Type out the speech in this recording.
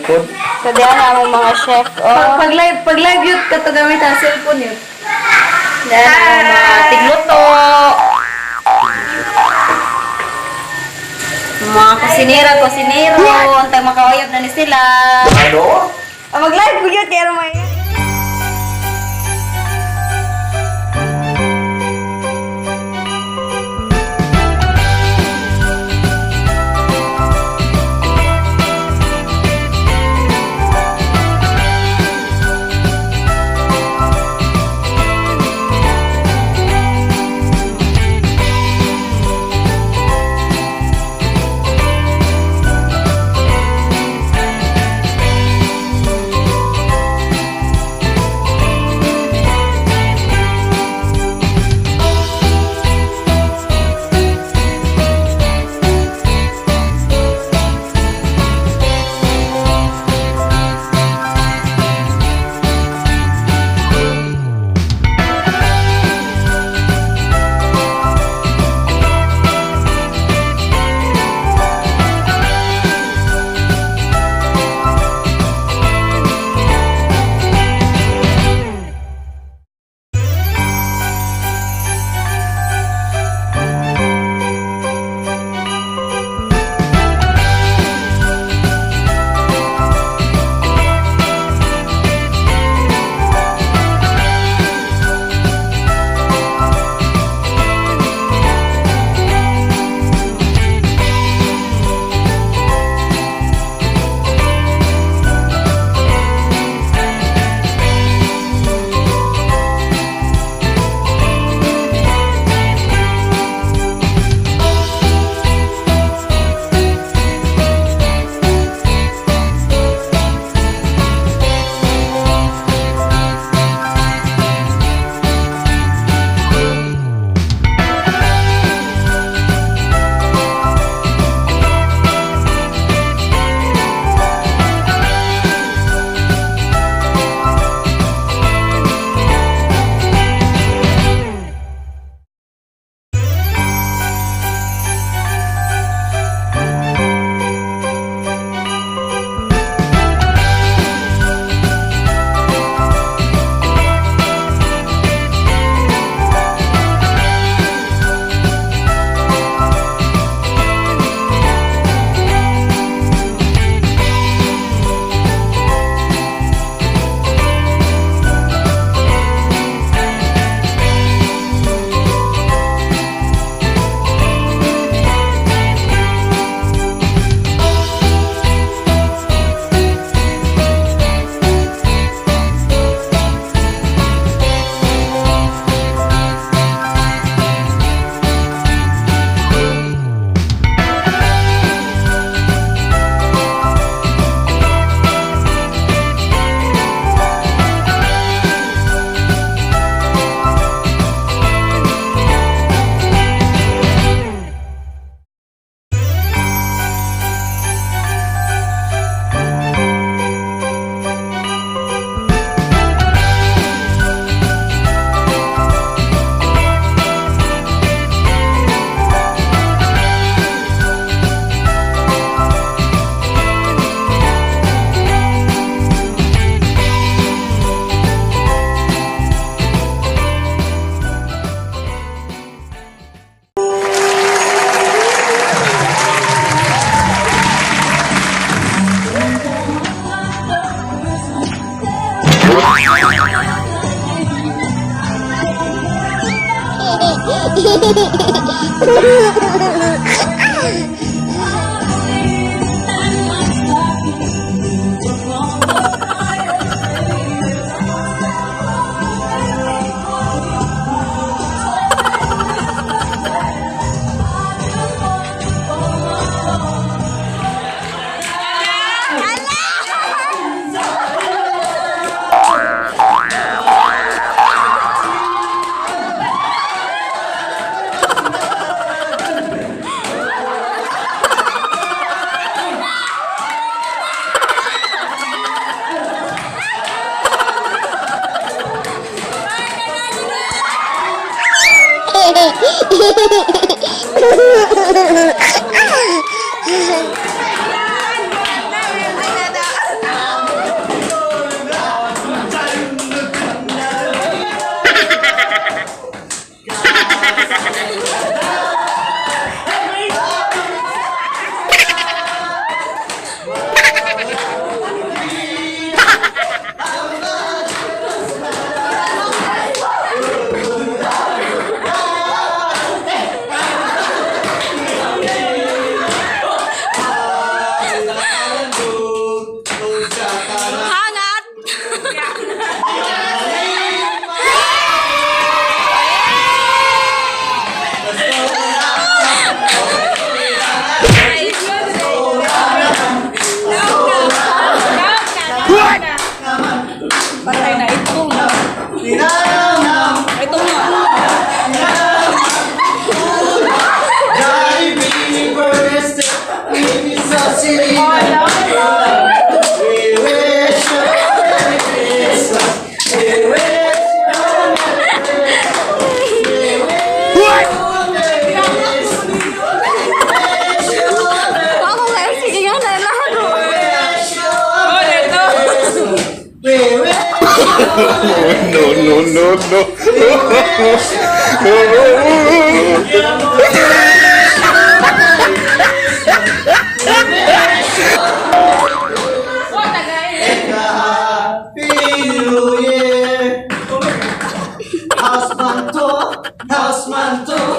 likod. So diyan ang among mga chef. Oh, Pag live yun, kato gamit ang cellphone yun. diyan ang among mga tigluto. Mga kusinera, kusinero. Untang makauyab na ni sila. Ano? Ah, mag-live ko yun, kaya may. We wish you a Merry Christmas. We wish you a Merry Christmas. We wish you a Merry Christmas. We wish you a Merry Ako nga, sige nga na lahat. Wish you a Merry Christmas. We wish you a Merry No. We wish you a Merry Happy New Year! House man to, house man to.